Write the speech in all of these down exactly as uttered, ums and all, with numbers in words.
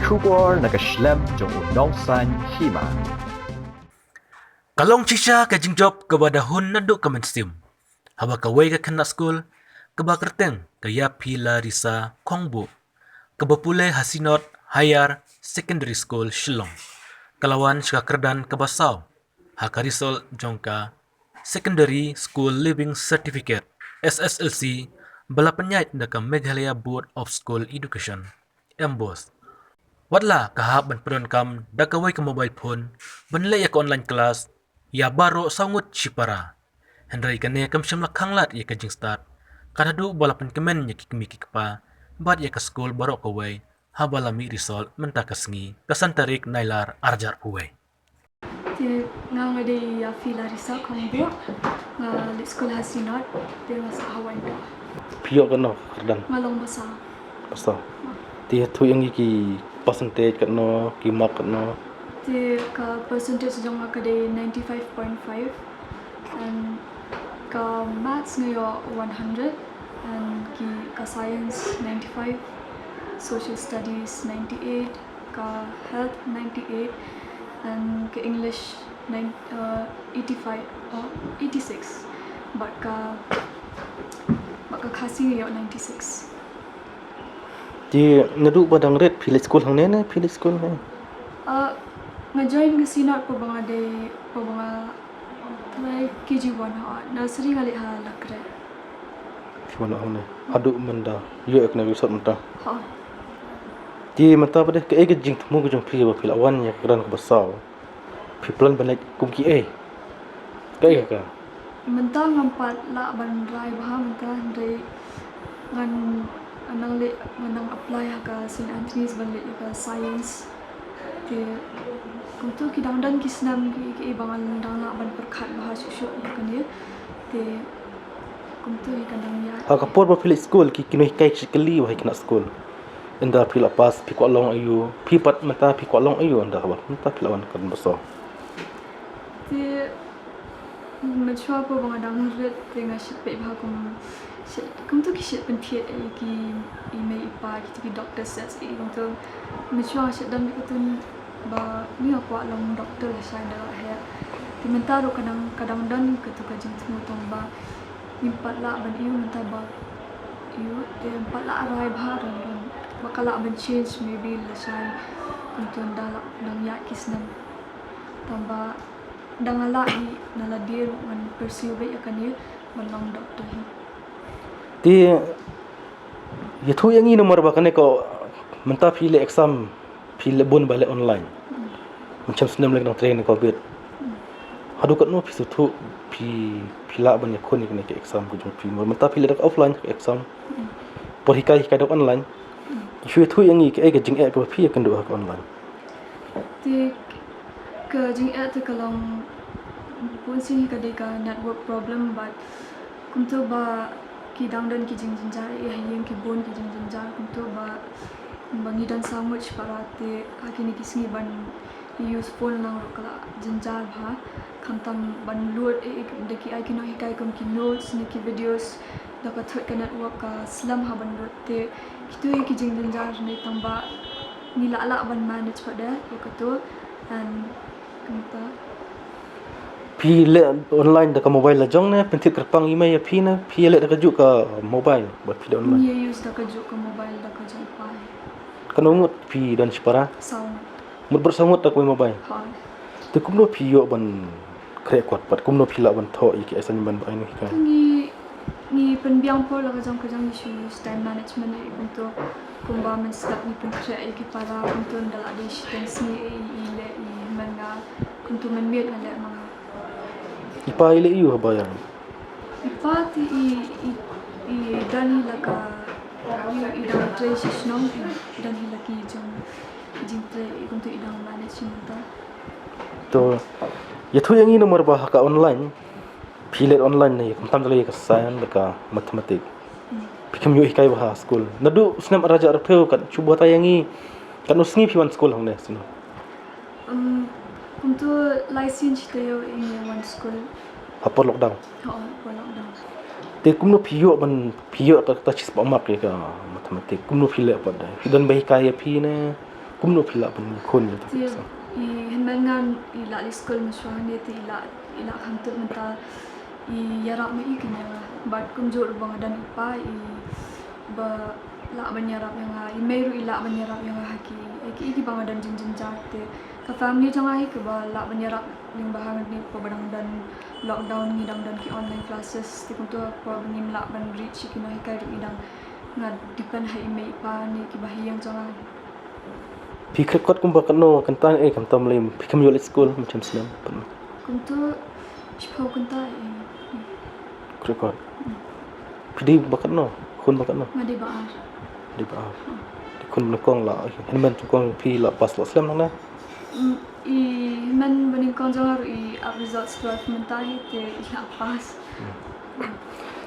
Khubor na ka shlem jong u nongsan hima. Ka long shisha ka jingjop kaba da hun naduh ka mynsiem. Haba kawei ka khynnah skul kaba kyrteng ka Yaphilarisa Khongbuh, kaba pule ha Synod Higher Secondary School Shillong, ka la wan sha ka kyrdan kaba saw ha ka result jong ka Secondary School Leaving Certificate, S S L C, ba la pynïaid da ka Meghalaya Board of School Education, MBOSE. Wat la ka hap ban pyndonkam da kawei ka mobile phone ban leh ïa ka online class ïa baroh saw ngut shipara, hynrei kane kam shym la khanglad ïa ka jingstad, ka naduh ba la pynkmen ïa ki kmie ki kpa bad ïa ka skul baroh kawei haba la mih result mynta ka sngi, ka san tarik Nailar arhajar arphew wei. Te nga, nga dei Yaphilarisa Khongbuh, nga leit skul ha Synod, te nga sah ha Waindo. Phi ïoh katno kyrdan? Nga long ba saw. Ba saw. Te ïathuh ïa ngi ki percentage katno, ki mark katno? Te ka percentage jong nga ka dei ninety-five point five, and ka maths nga ïoh one hundred, and ki, ka science ninety-five, social studies ninety-eight, ka health ninety-eight, and ka English nine, uh, eighty-five, uh, eighty-six, bad ka, bad ka Khasi nga ïoh ninety-six. Te naduh ba dang rit phi leit skul hangne ne phi leit skul hangne? Uh, nga join ka Synod haba nga dei, haba nga try K G one, ha nursery nga leit ha Lakre. Phi wan hangne haduh mynta, ïoh ïa kane ka result mynta. Ha. Te mynta pat de kaei ka jingthmu ka jong phi ba phi la wan ïa ka kyrdan kaba saw? Phi plan ban leit kum kiei? Kaei ka? Mynta ngam pat lah ban rai bha mynta, hynrei ngan, ngan nang leit, ngan nang apply ha ka Saint Anthony's ban leit ïa ka science. Te kumto ki dang don ki snem ki, ki ba ngan dang lah ban pyrkhat bha shuh shuh ïa kane. Te kumto hi ka dang ïa. Ha ka por ba phi leit skul ki, ki nonghikai ki kylli ba ha kane skul, ynda phi la pass phi kwah long aiu, phi pat mynta phi kwah long aiu ynda ba mynta phi la wan kyrdan ba saw? Te mynshuwa haba nga dang rit te nga shait peit bha kum, shait, kumto ki shait pynthied ïa ki, i mei i pa, kito ki doctor set ïa kumto. Mynshuwa nga shait don katto ba nga kwah long doctor lashai ynda la heh. Te mynta ruh ka dang, ka dang don katto ka jingthmu tang ba ngim pat lah ban ïoh mynta ba ïoh, te ngim pat lah rai bha ruh, ruh ba ka lah ban change maybe lashai kumto ynda la dang ïaid ki snem. Tang ba dang la hi na lade ruh ngan pursue beit ïa kane ban long doctor hi. Te ïathuh ïa ngi namar ba kane ka mynta phi leh exam phi leh bun ba leh online. Hmm. Mynshem snem leh dang trei na covid. Hmm. Haduh katno phi sngewthuh phi, phi lah ban ïakhun ïa kane ka exam ka jong phi? Mynta phi leh da ka offline ka exam. Hmm. Por hikai hikai da ka online. Hmm. Shu ïathuh ïa ngi kaei ka jingeh kaba phi ïakynduh ha ka online? Te ka jingeh te ka long bun sien hi ka dei ka network problem, but kumto ba ki dang don ki jingjynjar, eh, ha ïing ki bun ki jingjynjar, kumto ba, ba ngi don saw ngut shipara te ha kine ki sngi ban use phone lang ruh ka la jynjar bha, khamtam ban load, eh, da ki ai ki nonghikai kum ki notes ne ki videos, da ka thot ka network ka slem ha ban load te kito hi ki jingjynjar ne tang ba ngi lah lah ban manage pat de ïa kato, and kumta. Phi leh online da ka mobile la jong ne pynthied kyrpang i mei ïa phi ne phi leh da kajuh ka mobile ba phi leh online? Ngi use da kajuh ka mobile da ka jong i pa. Katno ngut phi don shipara? Saw ngut. Mut baroh saw ngut da kawei mobile? Ha. Te kumno phi ïoh ban khreh kot pat, kumno phi lah ban thoh ïa ki assignment ba ai nonghikai? Ngi, ngi pynbiang por la ka jong ka jong, ngi shu use time management ïa kumto, kumba mynstep ngi pynkhreh ïa ki para, kumto ynda la dei shiteng sngi ïa i leh i man nga, kumto mynmiet nga leh ma nga. I pa i leh aiu haba ïa? I pa te i, i, i don hi la ka, i, i dang trei sha shnong, i don hi la ki jong, ki jingtrei, i kumto i dang manage hi mynta. To ïathuh ïa ngi namar ba ha ka online phi leh online ne, khamtam da ka science da ka mathematics. Hmm. Phi khlem ïoh hikai bha ha skul. Naduh snem arhajar arphew kat shu buh tai ïa ngi, katno sngi phi wan skul hangne sngewbha? Um, kumto lai sien shi taïew ïa ngi wan skul. Ha por lockdown? Ha por lockdown. Te kumno phi ïoh ban, phi ïoh kata ka shispah mark ïa ka mathematics? Kumno phi leh pat de? Phi don ba hikai ïa phi ne? Kumno phi lah ban khun ïa kata ka Te pisa? i hynmen ngan i la leit skul mynshuwa ne te i la i la kham tut mynta i ïarap ma i kynja nga. Bad kumjuh ruh ba nga don i pa i ba lah ban ïarap ïa nga, i mei ruh i lah ban ïarap ïa nga ha ki, ha ki, ha ki ba nga don jingjynjar te ka family jong nga hi kaba lah ban ïarap lyngba hangne, kaba dang don lockdown ngi dang don ki online classes te kumta kaba ngim lah ban reach ïa ki nonghikai ruh ngi dang, nga depend ha i mei i pa ne ki bahaïing jong nga. Phi khreh kot kumba katno kynta, eh, khamtam lei, phi kham ïoh leit skul mynshem snem? Kumta shiphew kynta, eh. Khreh kot. Phi dei ba katno? Khun ba katno? Nga dei ba ar. Dei ba ar. Dei khun ba nyngkong la, eh, hynmen nyngkong phi la pass la slem nang na? Mm, i hynmen ba nyngkong jong nga ruh i ap results twelve mynta hi te i la pass.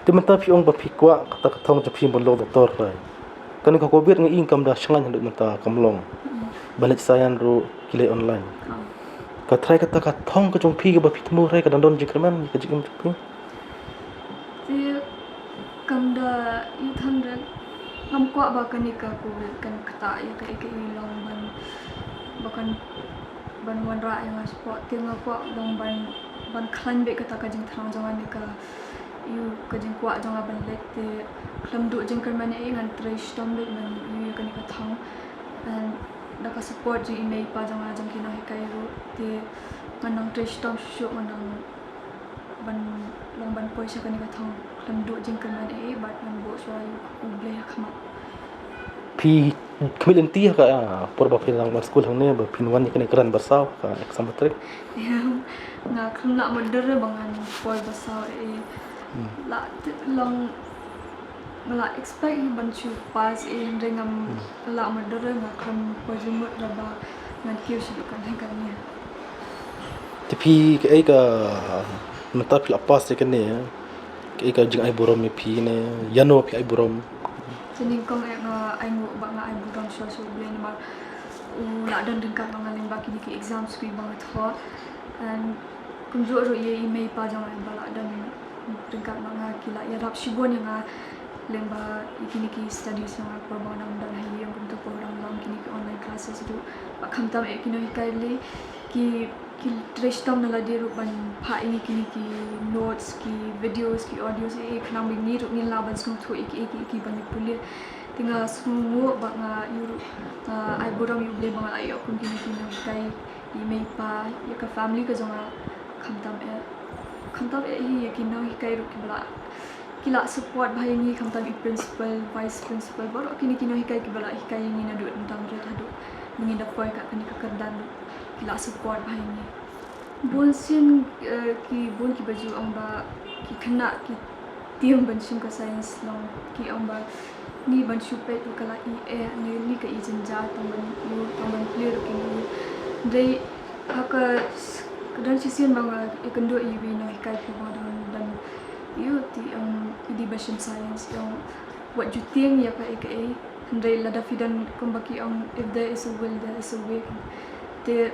Te mynta phi ong ba phi kwah kata ka thong jong phi ban long doktor, right? Kane ka covid nga ïohi kam da shngaiñ haduh mynta kam long. Ban leit saian ruh ki leit online. Oh. Ka trai kata ka thong ka jong phi kaba phi thmu, trai ka dang don jingkyrmen ka jingim jong phi? Te kam da ïoh than re ngam kwah ba kane ka covid kan ktah ïa kaei kaei, long ban ba kan ban wanrah ïa nga sport, te nga kwah long ban ban khlaiñ beit kata ka jingthrang jong nga ne ka ïoh ka jingkwah jong nga ban leit, te khlem duh jingkyrmen ei ngan trei shitom beit ban ïoh ïa kane ka thong. And da ka support jong i mei i pa jong nga, jong ki nonghikai ruh, te ngan nang trei shitom shuh shuh, ngan nang ban long ban poi sha kane ka thong khlem duh jingkyrmen ei bad ngan buh shuwa ïa U Blei ha khmat. Phi khmih lynti ha ka, ah, por ba phi nang wan skul hangne ba phin wan ïa kane ka rank ba saw ha ka exam matric? Ïa, nga khlem lah mutdur ba ngan poi ba saw ei. Lah te long nga la expect hi ban shu pass ei, hynrei ngam lah mutdur, nga khlem poi jingmut da ba ngan kiew sha dukan hi kane. Te phi kaei ka, mynta phi la pass ïa kane, kaei ka jingai burom ïa phi ne ïano phi ai burom? Te nyngkong eh nga ai nguh bad nga ai burom shuwa sha U Blei namar u la don ryngkat bad nga lyngba kine ki exams kiba nga thoh. And kumjuh ruh ïa i mei i pa jong nga ba la don ryngkat bad nga, ki la ïarap shibun ïa nga lyngba ïa kine ki studies jong nga, por ba nga dang don ha ïing, kumta por ba dang long kine ki online classes ruh. Bad khamtam eh ki nonghikai lei ki, ki trei shitom na lade ruh ban phah ïa ngi kine ki notes, ki videos, ki audios eh, khnang ba ngi ruh ngin lah ban sngewthuh ïa ki, ïa ki, ïa ki ba ngi pule. Te nga sngewnguh bad nga ïoh ruh, nga ai burom ïa U Blei ba nga la ïoh kum kine ki nonghikai, i mei i pa, ïa ka family ka jong nga, khamtam eh, khamtam eh hi ïa ki nonghikai ruh kiba la, ki la support bha ïa ngi, khamtam i principal, vice principal, baroh kine ki nonghikai kiba la hikai ïa ngi naduh dang rit haduh ba ngin da poi kat kane ka kyrdan ruh ki la support bha ïa ngi. Bun sien, eh, ki bun kiba ju ong ba ki khynnah ki tieng ban shim ka science, long ki ong ba ni ban shu peit ruh ka la i eh, ni, ni ka i jynjar tang ban, tang ban plie ruh ki ni. Hynrei ha ka s-, ka don shisien ba nga ïakynduh ïa iwei i nonghikai phi ba don, don ïoh ti ong i dei ban shim science, ong wat ju tieng ïa kaei kaei. Hynrei lada phi don, kumba ki ong, if there is a will, there is a way. Te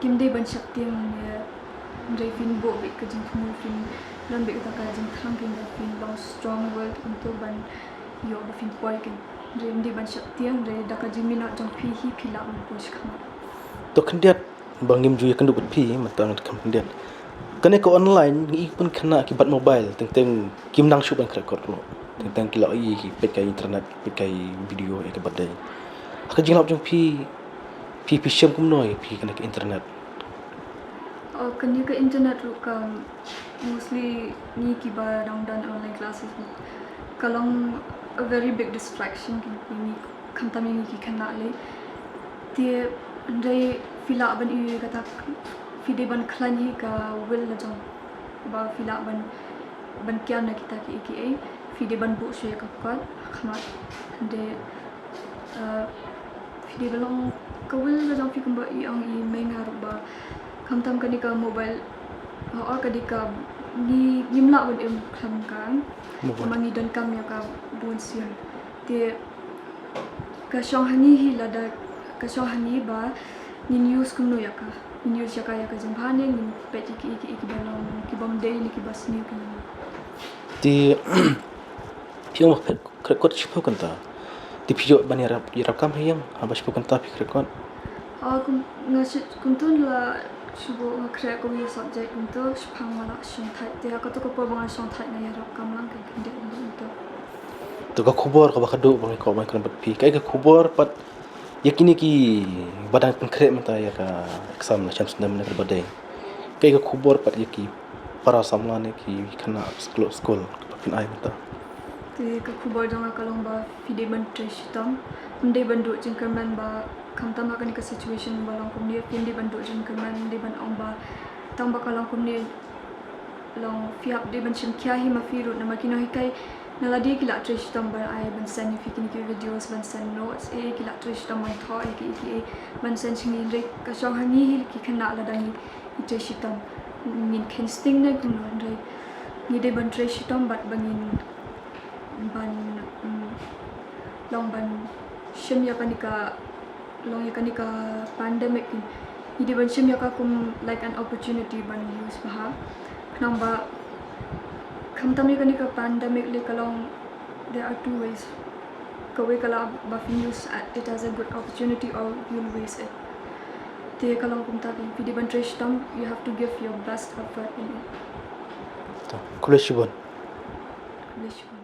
kim dei ban sheptieng ne, hynrei phin buh beit ka jingthmu, phin don beit kata ka jingthrang, phin, phin long strong will, kumto ban ïoh ba phin poi ken. Hynrei ym dei ban sheptieng, hynrei da ka jingminot jong phi hi phi lah ban poi shakhmat. To khyndiat ba ngim ju ïakynduh bad phi, mynta ngan kham khyndiat. Kane ka online ngi i pun khynnah ki bat mobile, teng teng kim nang shuh ban khreh kot ruh. Teng teng ki la i ki peit ka internet, peit ka video eh ka bat dei. Ha ka jinglap jong phi, phi, phi shem kumno ïa phi kane ka internet? Oh, kane ka internet ruh ka mostly ngi kiba dang don online classes ka long a very big distraction ki, ki ngi khamtam ïa ngi ki khynnah lei. Te hynrei phi lah ban ïohi kata phi dei ban khlaiñ hi ka will la jong ba phi lah ban, ban kiar na kita kiei kiei, phi dei ban buh shuh ïa ka kot ha khmat. Hynrei, eh, phi dei ban long ka will la jong phi kumba i ong i mei nga ruh ba khamtam kane ka mobile, ha ka dei ka ngi, ngim lah ban im khlem ka. Mobile. Namar ngi donkam ïa ka bun sien. Te ka shong ha ngi hi lada, ka shong ha ngi ba ngin use kumno ïa ka. Ngin use ïa ka ïa ka jingbha ne ngin peit ïa ki, ïa ki, ïa ki ba long, ki bym dei ne ki ba sniew ki. Te phi ong ba phi khreh kot shiphew kynta. Te phi ïoh ban ïarap, ïarap kam ha ïing haba shiphew kynta phi khreh kot? Ah, kum nga shi kumtu la shu buh nga khreh kawei subject kumtu, shaphang nga la shongthait, te ha kato ka por ba nga shongthait nga ïarap kam lang, ka khyndiat kumtu. To ka khubor kaba khadduh ba nga kwah ban kren bad phi, kaei ka khubor pat ïa kine kiba dang pynkhreh mynta ïa ka exam la shem snem ne kaba dei? Kaei ka khubor pat ïa ki para samla ne ki khynnah skul, skul ba phin ai mynta? Te ka khubor jong nga ka long ba phi dei ban trei shitom, ym dei ban duh jingkyrmen ba khamtam ha kane ka situation ba long kumne, phim dei ban duh jingkyrmen, ym dei ban ong ba tang ba ka long kumne long phi hap dei ban shim khia hi ma phi ruh, namar ki nonghikai na lade ki la trei shitom ban ai, ban send ïa phi kine ki videos, ban send notes, eh, ki la trei shitom ban thoh ïa ki, ki, eh, ban send sha ngi, hynrei ka shong ha ngi hi ki khynnah lada ngi, ngi trei shitom, ngin kheiñ sting ne kumno, hynrei ngi dei ban trei shitom bad ba ngin ban, mm, long ban shim ïa kane ka, long ïa kane ka pandemic, ngi dei ban shim ïa ka kum like an opportunity ban use bha. Khnang ba khamtam ïa kane ka pandemic le ka long, there are two ways. Kawei ka lah ba phin use it as a good opportunity or you'll waste it. Te ka long kumta, phi dei ban trei shitom, you have to give your best effort in it. To, khublei shibun. Khublei shibun.